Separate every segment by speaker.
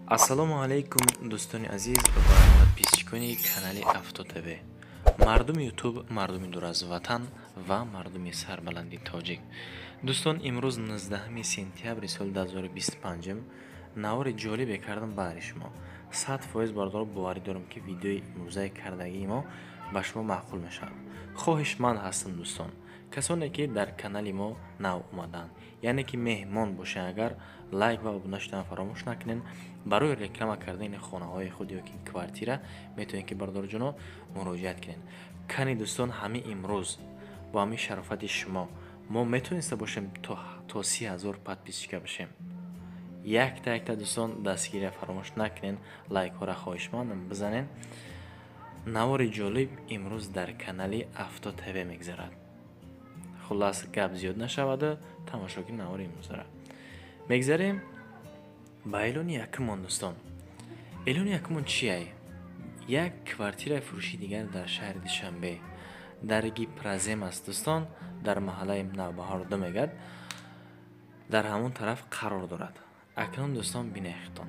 Speaker 1: Ассалому алайкум, дӯстони азиз ва подписчикони канали Авто ТВ, мардуми Ютуб, мардуми дур аз ватан ва мардуми сарбаланди тоҷик. Дӯстон, имрӯз 19 сентябри соли 2025 навори ҷолибе кардам баҳри шумо. 100%, бардор, боварӣ дорам, ки видеои имрӯзаи кардагии мо ба шумо маъқул мешавад. Хоҳишманд ҳастам, дӯстон, касоне ки дар канали мо нав омаданд, яъне ки меҳмон бошед, агар лайк ва обуна шудан фаромӯш накунед. Барои реклама кардани хонаҳои худ ё ки квартира метавонед, ки, бардорҷоно, муроҷиат кунед. Кани, дӯстон, ҳамин имрӯз бо ҳамин шарофати шумо мо метавониста бошем то 30 000 подписчика бошем. Якта якта, дӯстон, дастгирия фаромӯш накунед, лайкҳоро хоҳишмандам бизанед. Навори ҷолиб имрӯз дар канали Авто ТВ мегзарад. Хуллас, гап зиёд нашаваду тамошоги навори имрӯзара мегзарем. Ба эълони якумон, дӯстон. Эълони якумон чия? Як квартираи фурӯшии дигар дар шаҳри Душанбе, дар Гипрозем аст, дӯстон, дар маҳаллаи Навбаҳор ду мегад, дар ҳамон тараф қарор дорад. Акнун, дӯстон, бинехтон,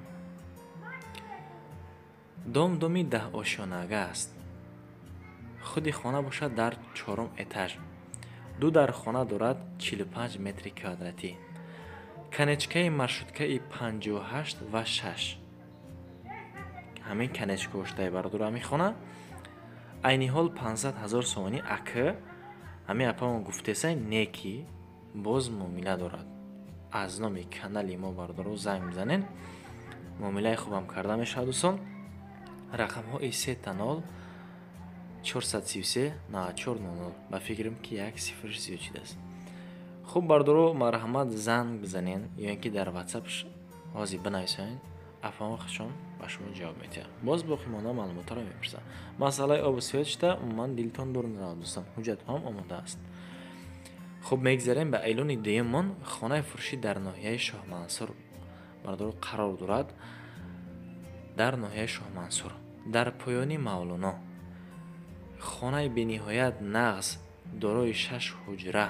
Speaker 1: дом доми даҳошёнага аст. Худи хона бошад дар чорум этаж, ду дар хона дорад, 45 метри квадратӣ. Конечкаи маршруткаи 58 ва 6, ҳамин конечкаоштай, бародаро. Ҳамин хона айни ҳол 500 000 сомонӣ ака ҳамин апамон гуфтесай, не ки боз муомила дорад. Аз номи канали мо, бародаро, занг бизанед, муомилаи хубам карда мешавад. Дӯстон, рақамҳои 000 433 9400. Ба фикрам, ки як сифрш зиёд шудааст. Хуб, бардоро, марҳамат, занг бизанед ё ин ки дар Ватсап ҳозир бинависонед, апамо худшон ба шумо ҷавоб медиҳад, боз боқимонда маълумотҳоро мепурсад. Масъалаи обу свет шуда, умуман дилтон дур наравад, дӯстон, ҳуҷҷатҳоам омода аст. Хуб, мегзарем ба эълони дуюммон. Хонаи фурӯшӣ дар ноҳияи Шоҳмансур, бардоро, қарор дорад. Дар ноҳияи Шоҳмансур, дар поёни Мавлоно, хонаи бениҳоят нағз, дорои шаш ҳуҷра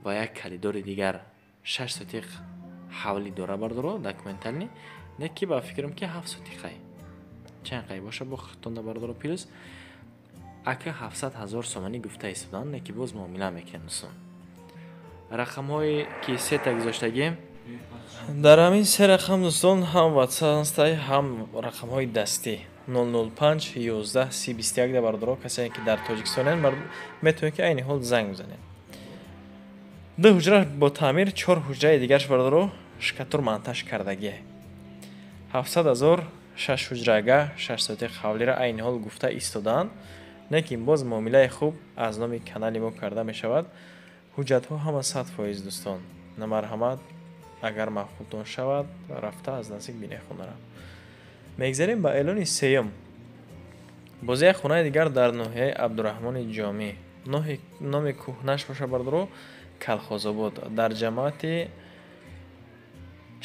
Speaker 1: ва як калидори дигар, 6 сотиқ ҳавлӣ дора, бардоро, документальный. Не ки ба фикрам, ки 7 сотиқай чанд қай боша бо худтонда, бардоро. Плюс ака 700 000 сомонӣ гуфта истоданд, не ки боз муомила мекунем. Дӯстон, рақамҳое ки сета гузоштагем дар ҳамин се рақам, дӯстон, ҳам Ватсап ҳастай, ҳам рақамҳои дастӣ 005 11 30 21 да. Бардоро, касое ки дар Тоҷикистонен, метавонед, ки айни ҳол занг бизанед. Ду ҳуҷра бо таъмир, чор ҳуҷраи дигараш, бардоро, штукатур монтаж кардагие. 700 000, шаш ҳуҷрага, 6 сотиқ ҳавлира айни ҳол гуфта истодаанд, лекин боз муомилаи хуб аз номи канали мо карда мешавад. Ҳуҷҷатҳо ҳама 100%, дӯстон. Марҳамат, агар маъқултон шавад, рафта аз наздик бинед хонара. Мегзарем ба эълони сеюм. Боз як хонаи дигар дар ноҳияи Абдураҳмони Ҷомӣ, номи кӯҳнаш боша, бардоро, Калхозобод, дар ҷамоати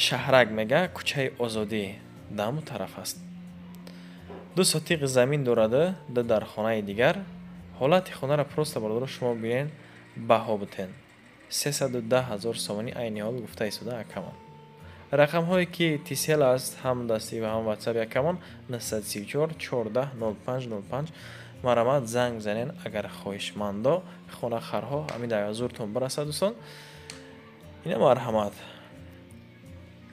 Speaker 1: Шаҳрак мега, кӯчаи Озодӣ, даму тараф аст. 2 сотиқ замин дорада, ду дар хонаи дигар. Ҳолати хонаро просто, бардоро, шумо бинед, баҳо бутен. 310 000 сомонӣ айни ҳол гуфта истода акамон. Рақамҳое ки Тисел аст, ҳам дастӣ ва ҳам Ватсап якамон 934 14 05 05. Марҳамат, занг бизанед, агар хоҳишмандо, хонахарҳо, ҳамин дар зуртон бирасад. Дӯстон, ина марҳамат,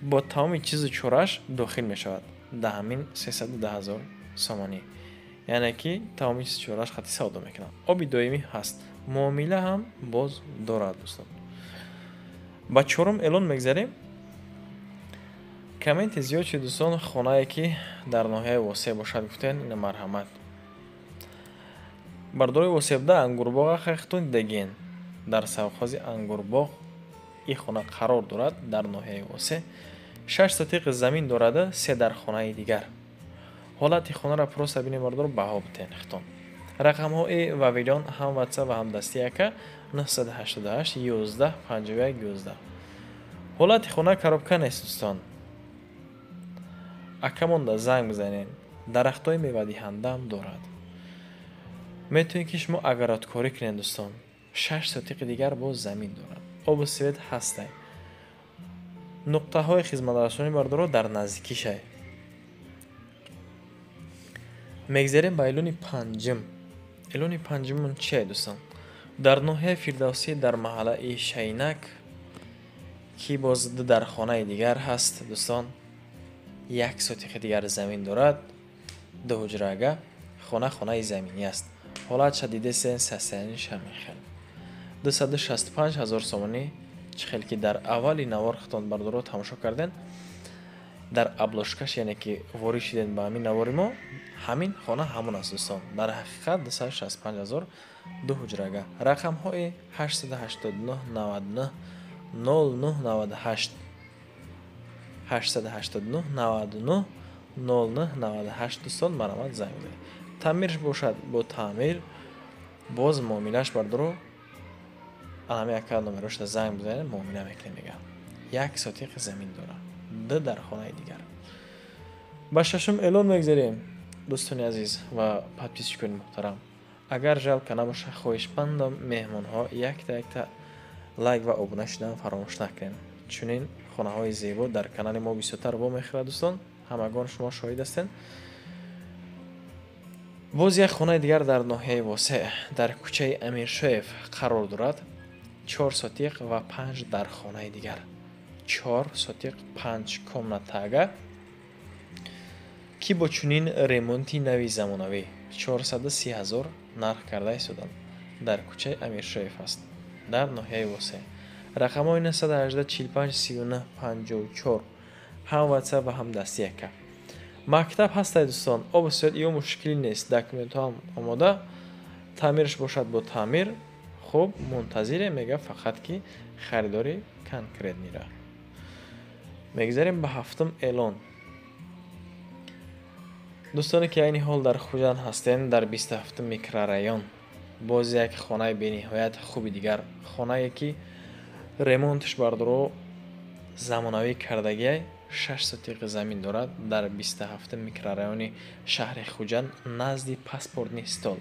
Speaker 1: бо тамоми чизу чораш дохил мешавад дар ҳамин 310 000 сомонӣ, яъне ки тамоми чизу чораш хати савдо мекунад. Оби доимӣ ҳаст, муомила ҳам боз дорад. Дӯстон, ба чорум эълон мегзарем. Комменти зиёд шуд, дӯстон, хонае ки дар ноҳияи Восеъ бошад, гуфтен. Ина марҳамат, бардорои Восеъбуда, Ангурбоға хайхтон дидагин, дар совхози Ангурбоғ ин хона қарор дорад. Дар ноҳияи Восеъ 6 сотиқ замин дорада, се дар хонаи дигар. Ҳолати хонаро просто бинед, бардоро, баҳо бутен хитон. Рақамҳои Вавилон, ҳам Ватсап ва ҳам дасти яка 988 11 51 11. Ҳолати хона коробка нест, дӯстон. Акамонда занг бизанед. Дарахтҳои мевадиҳандаам дорад, метавонед, ки шумо огородкорӣ кунед. Дӯстон, 6 сотиқи дигар боз замин дорад, обу свет ҳастай. Нуқтаҳои хизматрасонӣ бардоро дар наздикишай. Мегзарем ба эълони панҷум. Эълони панҷумон чие, дӯстон? Дар ноҳияи Фирдавсӣ, дар маҳаллаи Шайнак, ки боз ду дархонаи дигар ҳаст, дӯстон, як сотихи дигар замин дорад, ду ҳуҷрага, хона хонаи заминӣ аст. Ҳолатша дидесен, состояниш ҳамин хел. 265 ҳазор сомонӣ, чӣ хел ки дар аввали навор хитон бардоро тамошо карден, дар обложкаш, яъне ки ворид шиден ба ҳамин навори мо, ҳамин хона ҳамон аст, дӯстон. Дар ҳақиқат 265 ҳазор, ду ҳуҷрага. Рақамҳои 889 99 09 98, 889 99 09 98, дӯстон, марҳамат занг бизанед. Таъмирш бошад бо таъмир, боз муомилаш бардоро анами ака номерошда занг бизанед, муомила мекунем, мега. Як сотиқ замин дорад, ду дархонаи дигар. Ба шашум эълон мегзарем, дӯстони азиз ва подписчикони муҳтарам. Агар жалко набошад, хоҳишмандам, меҳмонҳо, якта якта лайк ва обуна шудан фаромӯш накунед. Чунин хонаҳои зебо дар канали мо бисёртар вомехӯрад, дӯстон, ҳамагон шумо шоҳид ҳастед. Боз як хонаи дигар дар ноҳияи Восеъ, дар кӯчаи Амиршоев қарор дорад. 4 сотиқ ва 5 дархонаи дигар. 4 сотиқ, 5 комнатага, ки бо чунин ремонти нави замонавӣ 430 ҳазор нарх карда истоданд. Дар кӯчаи Амиршоев аст, дар ноҳияи Восеъ. Рақамҳои 918 45 39 54, ҳам WhatsApp ва ҳам дасти яка. Мактаб ҳастай, дӯстон, об свет ё мушкилӣ нест, документҳо ҳам омода, таъмирш бошад бо таъмир. Хуб, мунтазире, мега, фақат ки харидори конкретнира. Мегзарем ба ҳафтум эълон. Дӯстоне ки айни ҳол дар Хуҷанд ҳастен, дар 27 микрорайон боз як хонаи бениҳоят хуби дигар, хонае ки ремонтш бардоро замонавӣ кардагиай, 6 сотиқи замин дорад, дар 27 микрорайони шаҳри Хуҷанд, назди паспортный стол,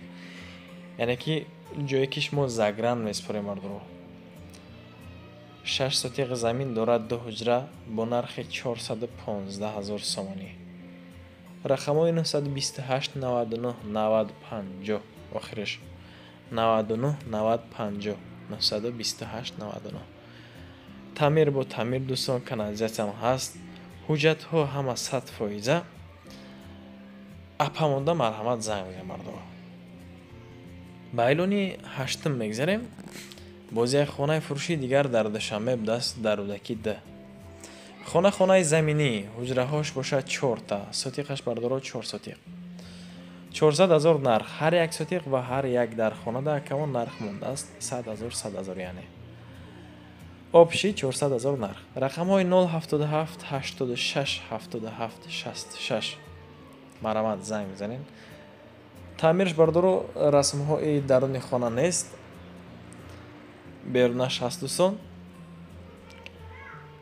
Speaker 1: яъне ки ҷое ки шумо загран месупорем, бардоро. 6 сотиқ замин дорад, ду ҳуҷра, бо нархи 415 ҳазор сомонӣ. Рақамҳои 928 99 90 50, охириш 99 90 50, 928 99. Таъмир бо таъмир, дӯстон, канализатсиям ҳаст, ҳуҷҷатҳо ҳама 100%. Апа монда, марҳамат занг бизанед, бардоро. Ба эълони ҳаштум мегзарем. Боз як хонаи фурӯшии дигар дар Душанбе будааст, дар Рӯдакӣ д. Хона хонаи заминӣ, ҳуҷраҳош бошад чорта, сотиқаш бардоро 4 сотиқ. 400 ҳазор нарх, ҳар як сотиқ ва ҳар як дар хонада акамон нарх мондааст 100 ҳазор, 100 ҳазор, яъне общий 400 ҳазор нарх. Рақамҳои 077 86 77 66, марҳамат занг бизанед. Таъмирш бардоро расмҳои даруни хона нест, берунаш ҳаст, дӯстон.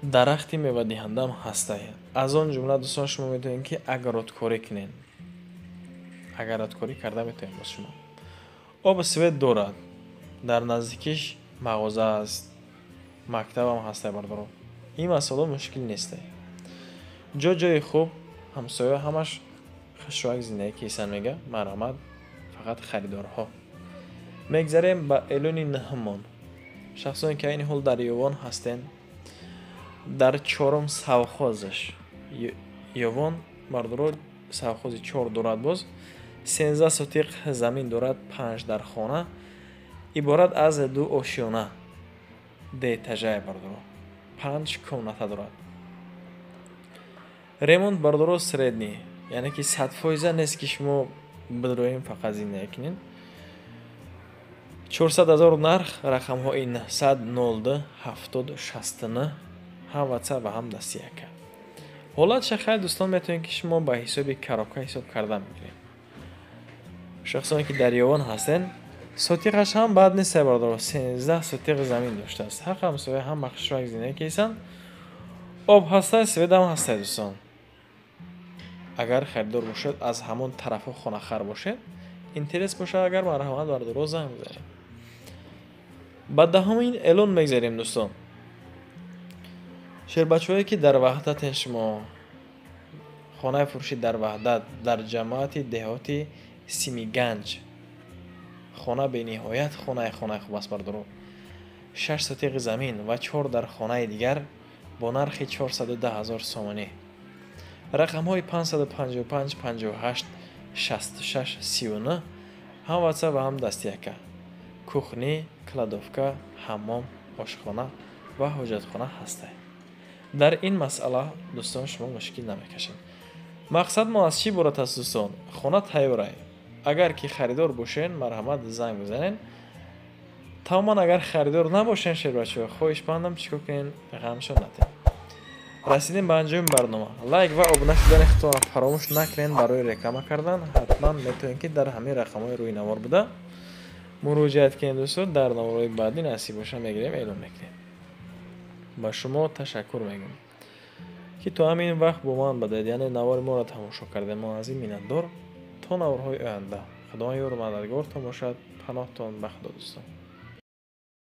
Speaker 1: Дарахти мевадиҳандаам ҳастай. Аз он ҷумла, дӯстон, шумо метавонед ки огородкорӣ кунед. Огородкорӣ карда метавонед боз шумо. Об свет дорад. Дар наздикиш мағоза аст, мактабам ҳастай, бардоро. Ин масъала мушкил нестай. Ҷо ҷои хуб, ҳамсоя ҳамаш хушроак зиндагӣ кисан, мега, марҳамат фақат харидорҳо. Мегзарем ба эълони нӯҳумон. Шахсоне ки айни ҳол дар Ёвон ҳастен, дар чорум совхозаш Ёвон, бардоро, совхози чор дорад, боз 13 сотиқ замин дорад, 5 дар хона, иборат аз ду ошёна, деэтажае, бардоро, 5 комната дорад. Ремонт бардоро средний, яъне ки 100% нест ки шумо бидроем фақат зиндагӣ кунед. 400 ҳазор нарх, рақамҳои 900 02 70 69, ҳам WhatsApp ва ҳам дасти яка. Ҳолатша хайр, дӯстон, метавонед ки шумо ба ҳисоби коробка ҳисоб карда мегиред. Шахсоне ки дар Ёвон ҳастен, сотиқаш ҳам бад нест, бардоро, 13 сотиқ замин доштааст. Ҳақ ҳамсоя ҳам ба хушрак зиндагӣ кесанд. Об ҳастай, светам ҳастай, дӯстон. Агар харидор бошед, аз ҳамон тарафҳо хонахар бошед, интерес бошад, агар марҳамат бардоро занг бизанед. Ба даҳумин эълон мегзарем, дӯстон. Шербачаҳое, ки дар Ваҳдатен, шумо хонаи фурӯшӣ дар Ваҳдат, дар ҷамоати деҳоти Симиганҷ. Хона бениҳоят хонаи хуб аст, бардоро. 6 сотиқи замин ва чор дар хонаи дигар бо нархи 410 ҳазор сомонӣ. Рақамҳои 555 58 66 39, ҳам ватсап ва ҳам дастияка. Кухня, кладовка, ҳаммом, ошхона ва ҳоҷатхона ҳастанд. Дар ин масъала, дӯстон, шумо мушкил намекашед. Мақсад мо аз чӣ иборат аст, дӯстон? Хона тайёрай. Агар ки харидор бошен, марҳамат, занг бизанед. Тамоман агар харидор набошен, шербачаҳо, хоҳишмандам, чӣ кор кунен? Ғамшон натен. Расидем ба анҷоми барнома. Лайк ва обуна шудани худтонро фаромӯш накунед. Барои реклама кардан ҳатман метавонед, ки дар ҳамин рақамҳои рӯи навор буда муроҷиат кунед. Дӯстон, дар наворҳои баъдӣ насиб боша, мегирем, эълон мекунем. Ба шумо ташаккур мегӯям, ки то ҳамин вақт бо ман будед, яъне навори моро тамошо кардем. Мо аз ин миннатдор. То наворҳои оянда, Худованд ёру мададгортон бошад. Паноҳтон ба Худо, дӯстон.